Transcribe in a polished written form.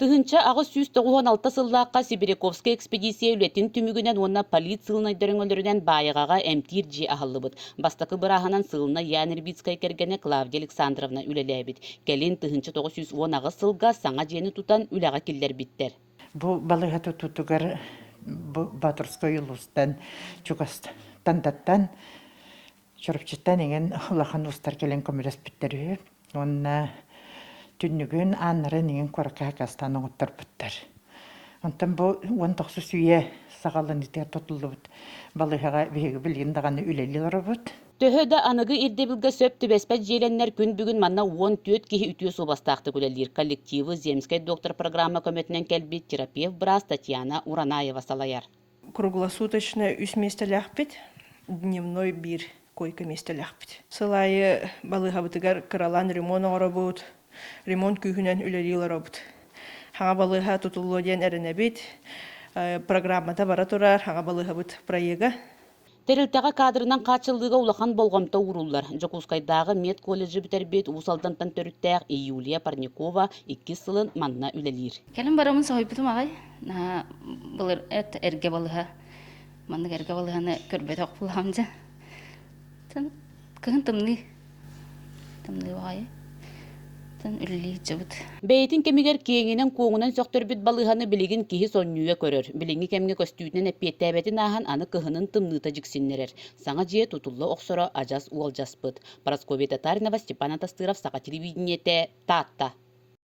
1896 сыллаахха Сибиряковскай экспедиция үлэтин түмүгүнэн уонна полит-сыылынайдар өҥөлөрүнэн Баайаҕаҕа эмтиир дьиэ аһыллыбыт. Бастакы бырааһынан сыылынай Ян Рибицкай кэргэнэ Клавдия Александровна үлэлээбит. Кэлин 1918 сылга саҥа дьиэни тутан үлэҕэ киллэрбиттэр. Бу балыыһа тутуутугар бу Боотурскай улуустан чугас Тандаттан Чурапчыттан иҥэн улахан уустар кэлэн көмөлөспүттэр үһү. Уонна түннүгүн, ааннарын иҥэн куоракка хакастаан оҥотторбуттар. Онтон бу 19 үйэ саҕаланыытыгар тутуллубут балыыһаҕа биһиги билигин даҕаны үлэлии олоробут. Төһө да аныгы ирдэбилгэ сөп түбэспэт дьиэлэннэр күн бүгүн манна 14 киһи үтүө суобастаахтык үлэлиир. Коллективы «Земскэй доктор» программа көмөтүнэн кэлбит терапевт-быраас Татьяна Уранаева салайар. Круглосуточно үс миэстэлээхпит, дневной биир койка миэстэлээхпит. Сыл аайы балыыһабытыгар кыралаан ремонт оҥоробут, ремонт күүһүнэн үлэлии олоробут. Хаҥа балыыһа тутуллуо диэн эрэнэбит. Программата бара турар, хаҥа балыыһабыт проега. Тэрилтэҕэ кадрынан хааччыллыыга улахан болҕомто ууруллар. Дьокуускайдааҕы медколледжы бүтэрбит Уус Алдантан төрүттээх Июлия Парникова иккис сылын манна үлэлиир. Кэлин бараммын соһуйбутум аҕай. Наһаа былыр эт эргэ балыһа маннык эргэ балыһаны көрбөтөх буолаҕым дьэ. Кыһын тымныы. Тымныы баҕайы. Үлэлии сылдьабыт. Бэйэтин кэмигэр киэҥинэн-куоҥунан сөхтөрбүт балыыһаны билигин киһи сонньуйа көрөр. Билиҥҥи кэмҥэ көстүүтүнэн эппиэттээбэтин ааһан аны кыһынын тымныыта дьиксиннэрэр. Саҥа дьиэ тутулла охсоро адьас уолдьаспыт. Парасковья Татаринова, Степан Атастыров, Саха телевидениетэ, Таатта.